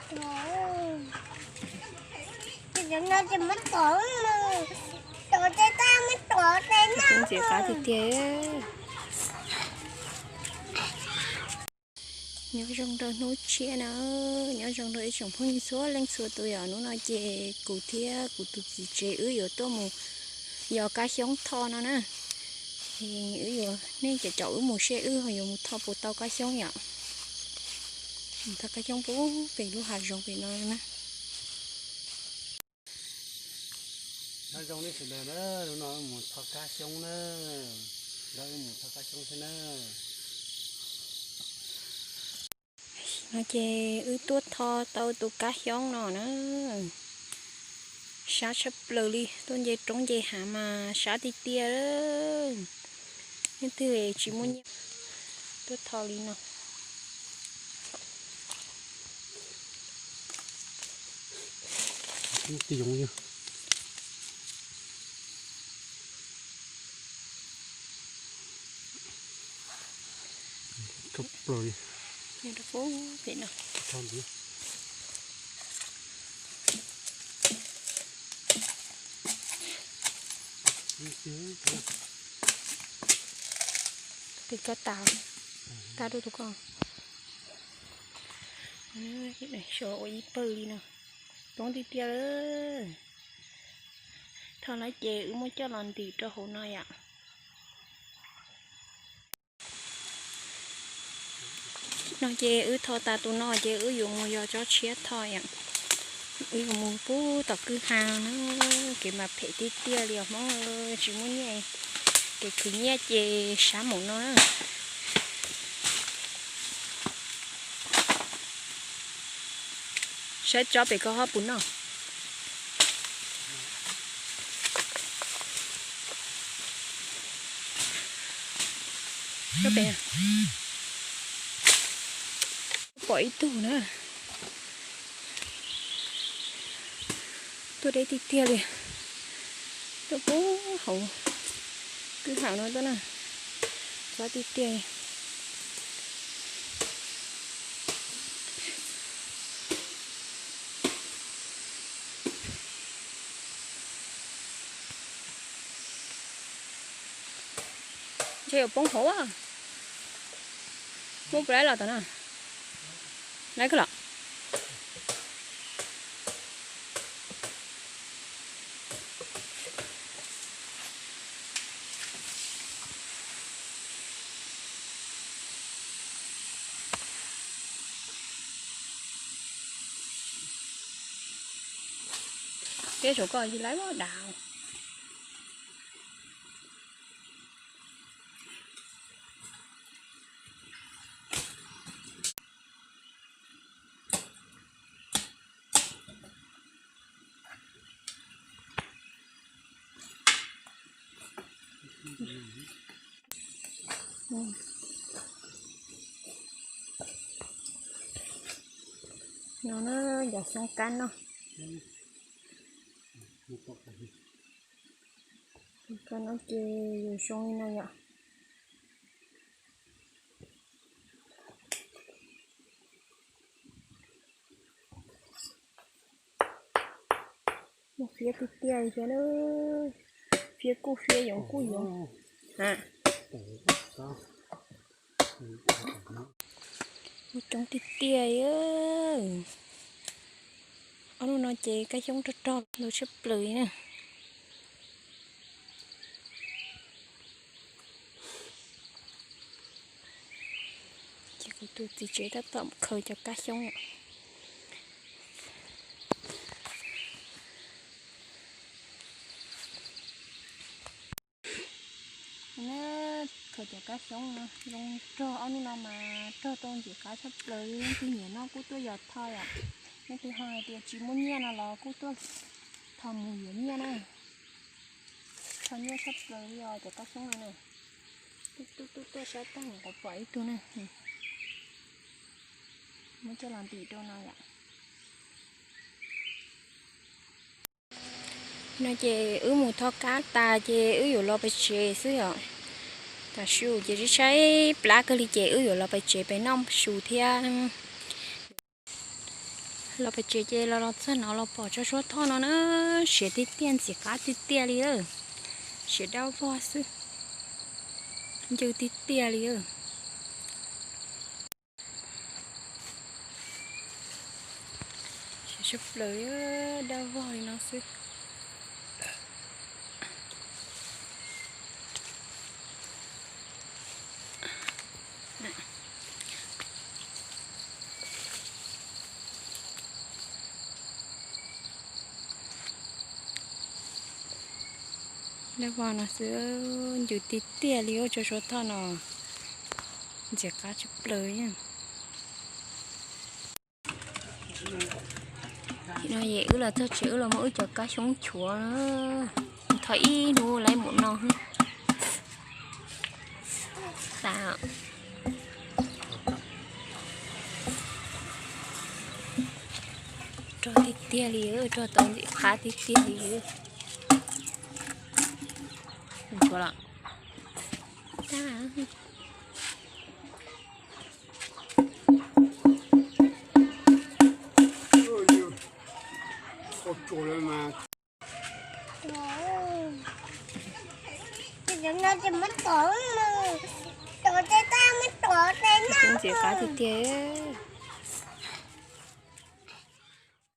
Ntxim qab tiag tiag. Nyob zoo rau hnub tshiab na, nyob zoo rau ib tsoom phooj ywg txhua leej txhua tus yom. Hnub no ces kuv thiab kuv tus txiv tsev wb yuav tuaj mus yos kab xyoob tho no na. Wb yuav, nej caum caum wb mus seb wb yuav mus tho puas tau kab xyoob yom. Mus tho kab xyoob puag pem lub hav zoov pem no na. Nyob zoo nej sawv daws na, hnub no wb mus tho kab xyoob na, nrog wb mus tho kab xyoob thiab na. No ces wb tuaj tho tau tus kab xyoob no na, sab tshaj plaws li, tuaj nce roob nce hav mas sab tiag tiag. Leej twg tsis muaj nyiaj tuaj tho li no. Pem ko tas, tas rau tus ko. Suav ua ib pawg li no, coob tiag tiag lawm. Tho no ces wb muab coj los ntim rau hauv no yom. No ces wb tho tas tus no ces wb yuav mus yos tsob tshiab tho yom. Wb yuav mus puag tom kwj ha no na, kev mas phem tiag tiag li os Hmoob, tsis muaj nyiaj, kev khwv nyiaj ces sab mus no na. Saib tsob pem ko ho puas noj. Pom ib tug na. Tuaj deb tiag tiag li. Tuaj puag hauv kwj ha no tuaj na. Qab tiag tiag. Ntshe yuav poob hauv. Muab puas laib los tom no. Laib kawg los. Peb saum ko yog laib dav. No na, cov xyoob kab no. Xyoob kab no ces yus zoo li no yom. Muaj fiab tiag tiag li thiab na. Fiab kuj fiab, yoov kuj yoov. Muaj coob tiag tiag. Ob hnub no ces kab xyoob rog rog ntau tshaj plaws li na. Ces kuv tus txiv tsev tab tom khaws cov kab xyoob yom. Khaws cov kab xyoob no zoo rog, ob hnub no mas rog tau ntxim qab tshaj plaws li. Leej twg nyiam noj kuj tuaj yos tho yom. Leej twg ho hais tias tsis muaj nyiaj no los kuj tuaj tho mus yuav nyiaj na. Tho nyiaj tshaj plaws li os cov kab xyoob no na. Tuaj tuaj tuaj saib tag nyuam qhuav pom ib tug na. Muab coj los ntim rau no yom. No ces wb mus tho kab tas ces wb yuav los pem tsev xwb yom. Tav su ces tshaib tshaib plab kawg li ces wb yuav los pem tsev pem noj su thiab. Los pem tsev ces los los txog no los pom tsob suav thoj no na, siav tiag tiag, ntxim qab tiag tiag li lawm. Siav dab vog xwb, ncw tiag tiag li. Siav sab plaws, dab vog li no xwb. Dab vog no xwb, ncw tiag tiag li, ua tsob suav thoj no ntxim qab tshaj plaws. No es wb los txog tsev wb los muab wb cov kab xyoob chuav, thov ib hnub laib mus no. Tas, rog tiag tiag li, rog tau ntxim qab tiag tiag li. Chuav los. Tas. Ntxim qab tiag tiag.